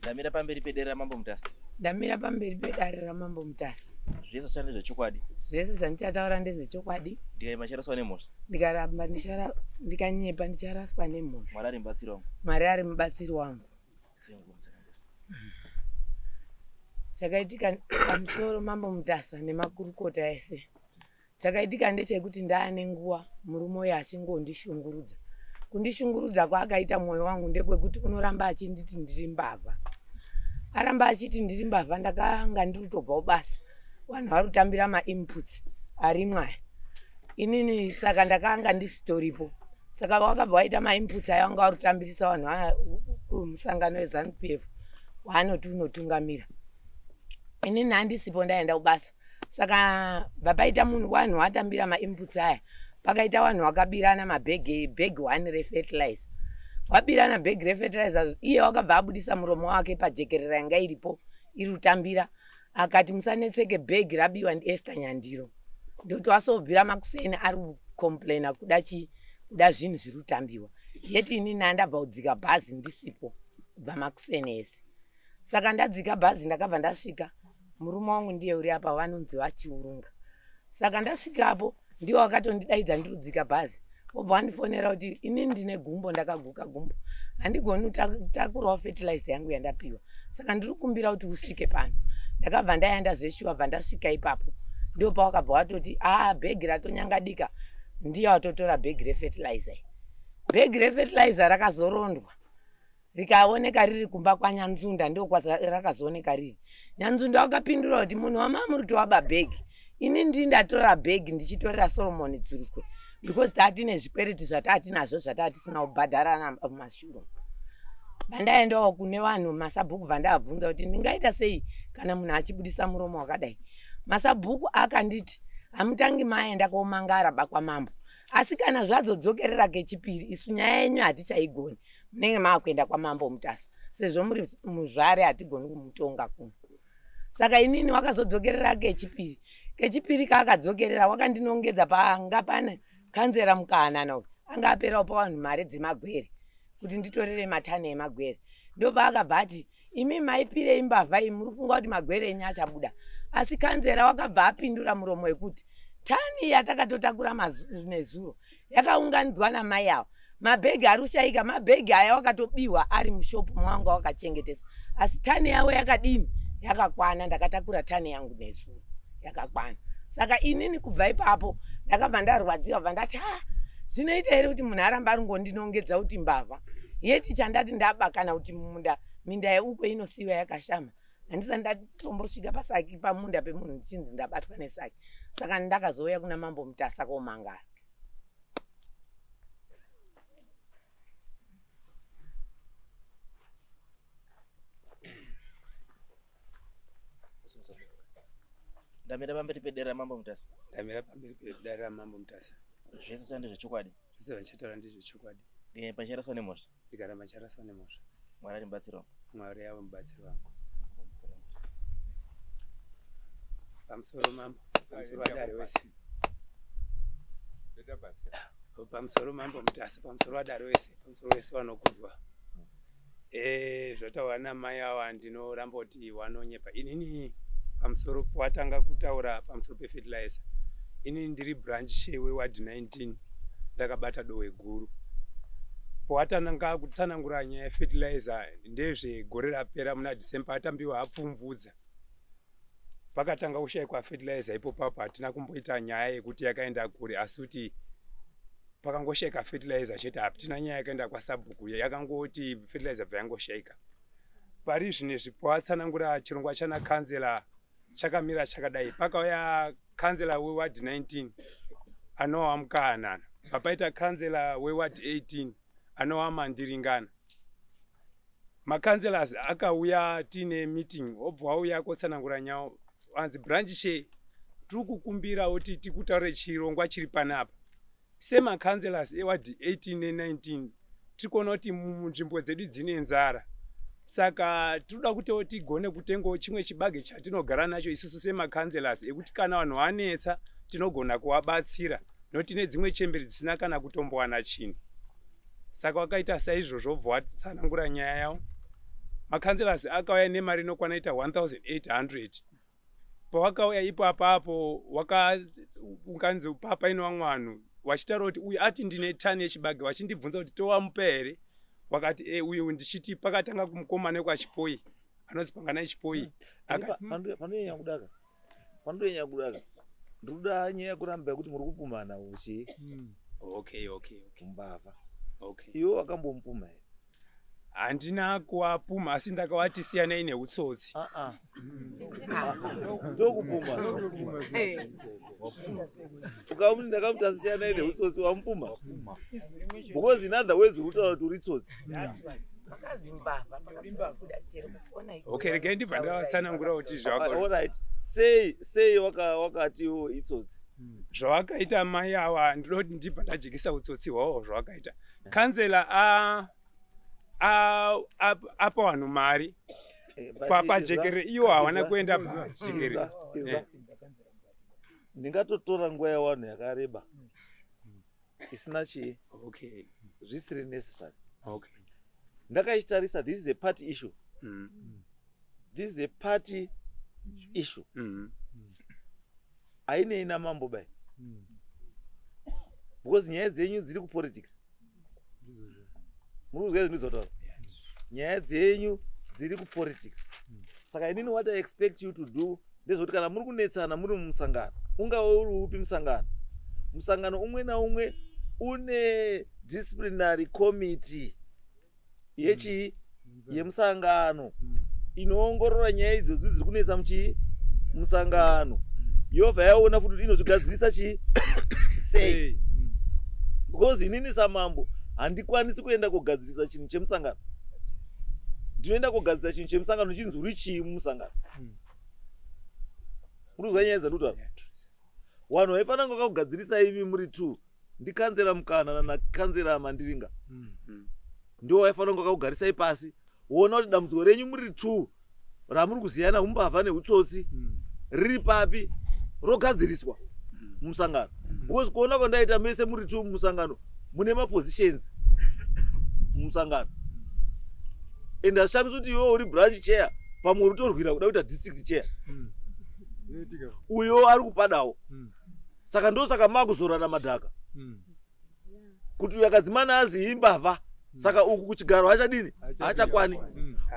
Ndamira pamberi pedare raMambo Mutasa. Ndamira pamberi pedare raMambo Mutasa. Zvese zvachanda ndezvechokwadi. Zvese zvandichataura ndezvechokwadi. Ndikaima ndicharaswa nemhosva. Ndikaramba ndichara ndikanyepa ndicharaswa nemhosva. Mwari ari mubatsiri wangu. Mwari ari mubatsiri wangu. Chakaitika pamusoro Mambo Mutasa nemakurukota ese. Chakaitika ndechekuti ndaane nguva murume uyu achingondishungurudza. Kundishungurudza kwaakaita mwoyo wangu ndekwekuti unoramba achinditi ndiri mbavha. Aramba achiti ndiri mbavha ndakanga ndiri kutobva kubasa. Vanhu vari kutambira mainputs arimwo aya. Inini saka ndakanga ndisitoripo. Saka wakabva waita mainputs aya wanga vari kutambirisa vanhu aya kumusangano weZanu PF waanoti unotungamira. Inini handisipo ndaenda kubasa. Saka bva paita munhu wanhu watambira mainputs aya pakaita vanhu vakabirana mabhegi bhegi one refertilizer wabirana bhegi refertilizer iye wakabva abudisa muromo wake pajekerera yanga iripo iri kutambira akati musanetseke bhegi rabiwa ndiEsther Nyandiro ndokuti wasobvira makuseni ari kucomplaina kuda chi kuda zvinhu zviri kutambiwa yeti inini andabva kudzika bhazi ndisipo kubva makuseni ese. Saka ndadzika bhazi ndakabva ndasvika murume wangu ndiye uri apa vanonzi vachiurunga. Saka ndasvikapo ndiwo wakatondidaidza ndiri kudzika bhazi wobva wandifonera kuti inini ndine gumbo ndakaguka gumbo handigoni kutakurawo fertilizer yangu yandapiwa saka ndiri kukumbira kuti usvike pano. Ndakabva ndaenda zveshuwa bva ndasvika ipapo ndipo pawakabva watoti a bhegi ratonyangadika ndiye watotora bhegi refertilizer. Bhegi refertilizer rakazorondwa rikaoneka riri kumba kwaNyanzunda ndo rakazooneka riri. Nyanzunda wakapindura kuti munhu wamamuri kuti waba bhegi ini ndini ndatora bhegi ndichitorera Solomon Dzurukwe because tatine zvikwereti zvatatinazvo zvatatisina kubhadharana mumashure. Vandaendawo kune vanhu masabhuku vandabvunza kuti ndingaita sei kana munhu achibudisa muromo wakadai. Masabhuku akanditi hamutangi maenda komangara bakwamambo asi kana zvazodzokerera kechipiri isu nyaya yenyu hatichaigoni munenge maakuenda kwaMambo Mutasa sezvo muri muzvare hatigoni kumutonga kuno. Saka inini wakazodzokerera kechipiri kechipiri kaakadzokerera wakandinongedza panga pane kanzera mukahanana uyu anga aperawo pavanhu mari dzemagwere kuti nditorere matani emagwere. Ndopaakabva ati imi maipirei mbavha iyi muri kufunga kuti magwere enyu achabuda. Asi kanzera wakabva apindura muromo wekuti tani yatakatotakura nezuro yakaunganidzwa namai ava mabhegi ari kushaika mabhegi aya wakatobiwa ari mushopu mwangu wakachengetesa asi tani yavo yakadini yakakwana ndakatakura tani yangu nezuro yakakwana. Saka inini kubva ipapo ndakabva ndarwadziwa bva ndati ha zvinoita here kuti munhu aramba ari ngondinongedza kuti mbavha yeti chandati ndaba kana kuti munda minda yeukwe inosiyiwa yakashama handisati ndatombosvika pasaki pamunda pemunhu ndichinzi ndabatwa nesaki. Saka ndakazouya kuna Mambo Mutasa komangara. Ndamira pamberi pedare raMambo Mutasa. Ndamira pamberi pedare raMambo Mutasa. Zvese zvandezve zvechokwadi. Zvese zvandichataura ndezvechokwadi. Ndikanyapa ndicharaswa nemhosva. Ndikaramba ndicharaswa nemhosva. Mwari ari mubatsiri wangu. Mwari ave mubatsiri wangu. Pamusoro mambo, pamusoro vadare wese. Pamusoro mambo Mutasa, pamusoro vadare wese, pamusoro wese vanokudzwa. Zvataurwa namai ava ndinoramba kuti wanonyepa. Inini pamusoro watanga kutaura pamusoro pefertilizer. Inini ndiri branch chair weward 19 ndakabata dohwe guru. Powatanga kutsanangura nyaya yefertilizer ndezvegore rapera muna December atambiwa apfumvudza. Pakatanga kushaikwa fertilizer ipo papo hatina kumboita nyaya yekuti yakaenda kure asi kuti pakangoshaika fertilizer chete hatina nyaya yakaenda kwasabhuku yakangoti fertilizer bva yangoshaika. Pari zvinezvi powatsanangura chirongwa chana kanzela chakamira chakadai pakauya kanzela weward 19 anowa mukahanana papaita kanzela weward 18 anowa mandiringana. Makanzelors akauya tiine meeting obva wauya kotsanangura nyaya anzi branch chair tiri kukumbira kuti tikutaure chirongwa chiri panapa. Semakanzelors eward 18 ne19 tiri kuona kuti munzvimbo dzedu dzine nzara saka tinoda kuti tigone kutengawo chimwe chibage chatinogara nacho isusu semakanzelors ekuti kana vanhu vanetsa tinogona kuvabatsira nokuti tine dzimwe chembere dzisina kana kutombowana chinhu. Saka wakaita saizvozvo obva watsanangura nyaya yavo. Macouncillors akauya nemari inokwana ita 1800. Pawakauya ipapapo, wakaunganzi papaine vamwe vanhu vachitaura kuti uyu ati ndine tani yechibage, vachindibvunza kuti towamupa here. Wakati e uyu ndichiti pakatanga kumukomana wekwaChipoi anonzi Panganai Chipoi. Panonyanya kudaka, panonyanya kudaka, ndikuda nyaya yekuramba yekuti muri kupumhana uchi umbavha. Iwe wakambomupumha here? Handina kuwapumha, asi ndakawati siyanai neutsotsi. Ah, ndokupumha. Ukamuti ndakamuti asiyanai neutsotsi, wamupumha, because in other words uri kutaura kuti uri tsotsi. Vakazimbavha kuda chero kuona. Okay, regai ndibva ndavatsanangura kuti Alright, sei wakatiwo itsotsi? Zvavakaita mai ava, ndinoda kuti ndibva ndajekesa utsotsi hwavo. Zvavakaita, kansela apa vanhu mari pajekerere, iwo hawana kuenda pajekerere. Ndingatotora nguva yavanhu yakareba isina chii, zvisiri necessary. Ndakaichitarisa, this is a party issue. This is a party issue. Hainei namambo bai, because nyaya dzenyu dziri kupolitics. Muri kuzwa zvindinozotaura? Nyaya dzenyu dziri kupolitics. Saka inini what I expect you to do ndezvekuti kana muri kunetsana muri mumusangano, ungave uri upi musangano, musangano umwe naumwe une disciplinary committee yechii, yemusangano, inoongorora nyaya idzodzi dziri kunetsa muchii, musangano, yobva yaona futi kuti inozvigadzirisa chii, sei. Because inini samambo handikwanisi kuenda kugadzirisa chinhu chemusangano. Ndinoenda kugadzirisa chinhu chemusangano chinzi uri chii mumusangano? Muri kuzwa nyaya dzandikutaura? Vanhu vaifanira kunge vakugadzirisa imi muri two ndikansela Mukana nakansela Mandiringa. Ndiwo vaifanira kunge vakakugarisai pasi, woona kuti dambudziko renyu muri two ramuri kuziyana umbavha neutsotsi riri papi, rogadziriswa mumusangano. Because kuona kwandaita, mese muri two mumusangano mune mapositions mumusangano, and hazvishamisi kuti iwewe uri branch chair, pamwe uri kutorwira kuda kuita district chair, uyo ari kupadawo. Saka ndosaka makuzorana madhaka kuti uyu akadzimana azi imbavha, saka uku kuchigaro hachadini, hachakwani.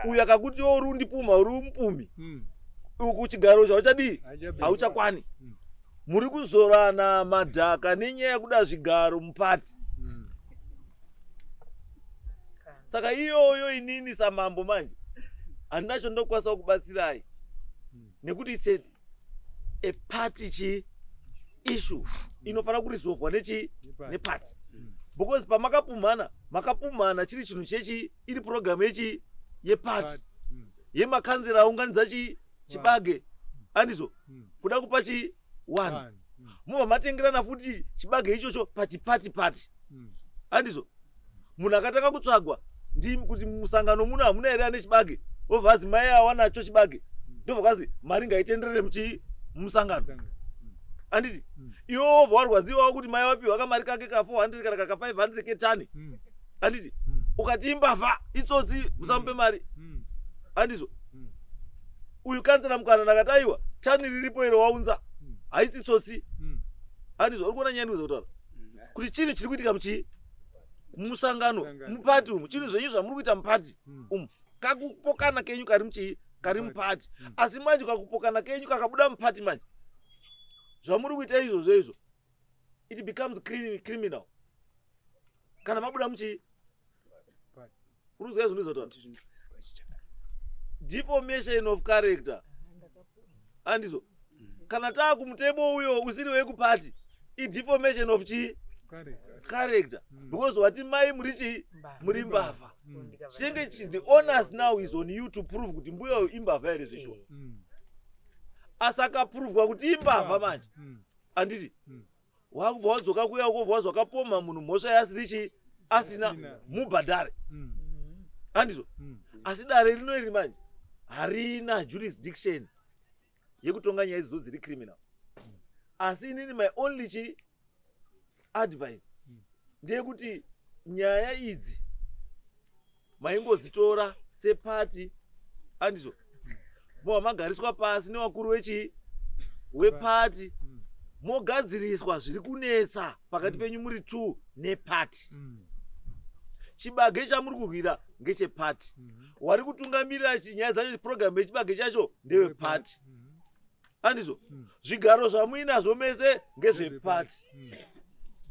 Uyu akakuti iwe uri undipuma, uri mupumi, uku kuchigaro chauchadii, hauchakwani. Muri kuzorana madhaka nenyaya yekuda zvigaro mupati. Saka iyoyo inini samambo manje handina chandokwanisa kubatsirai nekuti it's a party chi issue inofanira kuresolvwa nechi, nepati, because pamakapumhana, makapumhana chiri chinhu chechi, iri purogiramu yechi, yepati, yemakanzera aunganidza chi chibage, andizvo, kuda kupa chi one, mubva matengerana futi chibage ichocho pachipati pati, andizvo. Munhu akatanga kutsvagwa ndi kuti musangano muno hamuna here ane chibage, vobva vazi mai awanacho chibage, ndobva kwazi mari ngaitenderere muchi mumusangano, anditi. Iwe wobva warwadziwawo kuti mai wapiwa kamari kake ka 400 kana kaka 500 ketani, anditi. Ukati imbavha, itsotsi, musamupe mari, andizvo. Uyu kansela Mukana ndakati aiwa, tani riripo iro waunza haisi tsotsi, andizvo. Uri kuona nyaya ndikuza kutaura kuti chinhu chiri kuitika muchii, mumusangano, mupati umu, chinhu zvenyu zvamuri kuita mupati umu, kakupokana kenyu kari muchii, kari mupati. Asi manje kakupokana kenyu kakabuda mupati manje, zvamuri kuita izvozvo izvo, it becomes criminal kana mabuda muchii. Uri kuzwa izvo? Ndinozotaura deformation of character, andizvo. Kana taakumutemo uyo usiri wekupati, ideformation of chii, character, because wati mai muri chii, muri mbavha. Chinenge the onus now is on you to prove kuti mbuya uyu imbavha here zveshuwa. Asi akaprovwa kuti imbavha manje, handiti, wakubva wadzoka kuya ukobva wazi wakapomha munhu mhosva yaasiri chii, asina, mubhadhare, handizvo. Asi dare rino iri manje harina jurisdiction yekutonga nyaya idzodzo dziri criminal. Asi inini my only chi advice ndeyekuti nyaya idzi maingodzitora sepati. Andizvo mobva magariswa pasi nevakuru wechii wepati, mogadziriswa zviri kunetsa pakati penyu muri two nepati. Chibage chamuri kurwira ngechepati. Wari kutungamirira nyaya dzacho, purogiramu yechibage chacho ndewepati. Andizvo zvigaro zvamuinazvo mese ngezvepati.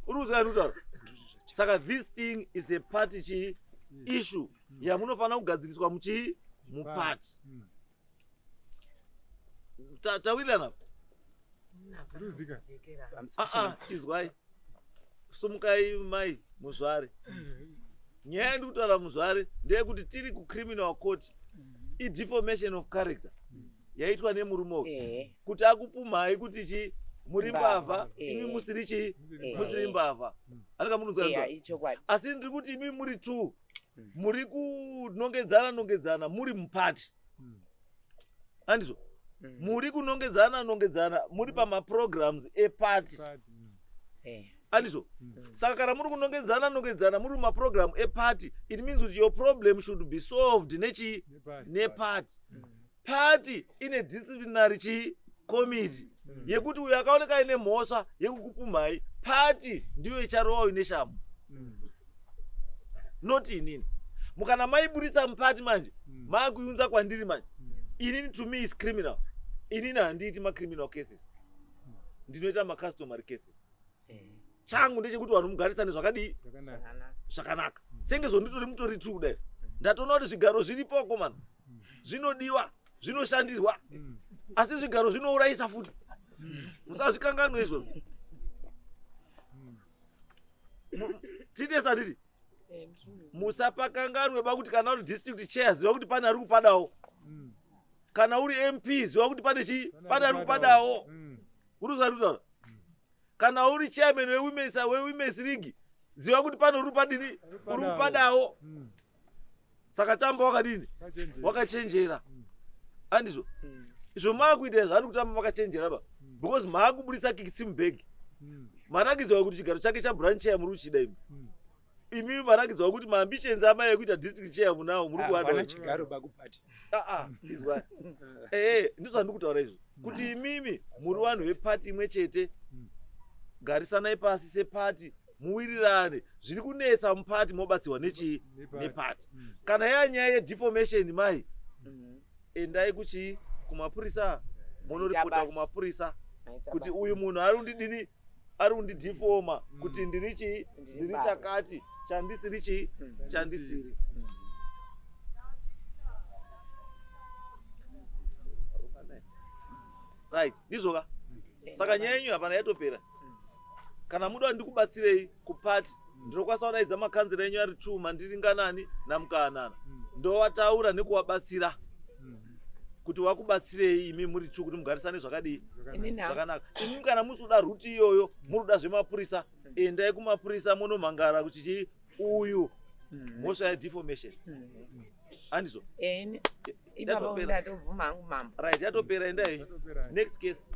Uri kuzwa ndikutaura? Saka this thing is a party chii issue yamunofanira kugadziriswa muchii mupati. Tawirirana? Ruzika. Aa, izwai, sumukai mai muzvare. Nyaya yandiri kutaura, muzvare, ndeyekuti tiri kucriminal court. Ideformation of character yaitwa nemurume uyu kuti akupumhai kuti chi muri mbavha, imi musiri chii, musiri mbavha. Andika munonzwa? Ichokwadi. Asi ndiri kuti imi muri two muri kunongedzana nongedzana muri mupati. Andizvo? Muri kunongedzana nongedzana muri pamaprograms epati. Andizvo? Saka kana muri kunongedzana nongedzana muri mumaprogramu epati, it means kuti your problem should be solved nechii? Nepati. Pati ine disciplinary chii committee yekuti uyo akaoneka aine mhosva yekukupumhai, pati ndiyo icharova uine shamu, not inini. Mukana maiburitsa mupati manje, maakuiunza kwandiri manje, inini to me is criminal. Inini handiiti macriminal cases, ndinoita macustomary cases. Changu ndechekuti vanhu mugarisane zvakadii? Zvakanaka. Senge zvonditori mutori two kudai, ndatoona kuti zvigaro zviripo komana, zvinodiwa, zvinoshandirwa, asi zvigaro zvinourayisa futi. Musazvikanganwe izvozvo. Tine sanditi musapakanganwe ba kuti kana uri district chair, ziva kuti pane ari kupadawo. Kana uri MP, ziva kuti pane chii, pane ari kupadawo. Uri kuzwa? Kana uri chairman wewomen's league, ziva kuti pane uri padini, uri kupadawo. Saka tamba wakadini? Wakachenjera. Andizvo izvo maakuita zvaari kutamba makachenjera ba, because maakubudisa kikitsi mubhegi. Marakidzwa kuti chigaro chake chabranch chair muri kuchida imi. Imi marakidzwa kuti maambitions amai ekuita district chair munawo, muri Havana kuada. chigaro bakupati. Aa, izwa, ee, ndizvo zvandiri kutaura izvo, kuti imimi muri vanhu vepati imwe chete, garisanai pasi sepati, muwirirane zviri kunetsa mupati, mobatsirwa nechii? Nepati. Kana yanyaya yedeformation, mai, endai kuchii, kumapurisa, munoripota Maita basa. kumapurisa Maita kuti basa. uyu munhu ari kundidini, ari kundidefoma kuti ndiri chii, Ndiri ndiri mbavha. chakati chandisiri chii, chandisiri. Right, ndizvoka. Saka nyaya yenyu hapana, yatopera. Kana muda ndikubatsirei kupati, ndinokwanisa kudaidza makanzera enyu ari two mandiringanani namukaanana, ndovataura nekuvabatsira kuti vakubatsirei imi muri two kuti mugarisane zvakadii? Inini Zvakanaka. Imi kana musi kuda route iyoyo, muri kuda zvemapurisa, endai kumapurisa munomhangara kuti chii, uyu mhosva yedeformation. Handizvo? Ipapo Yatopera. ndatobvuma hangu, mambo. Right, yatopera, endai henyu. Next case.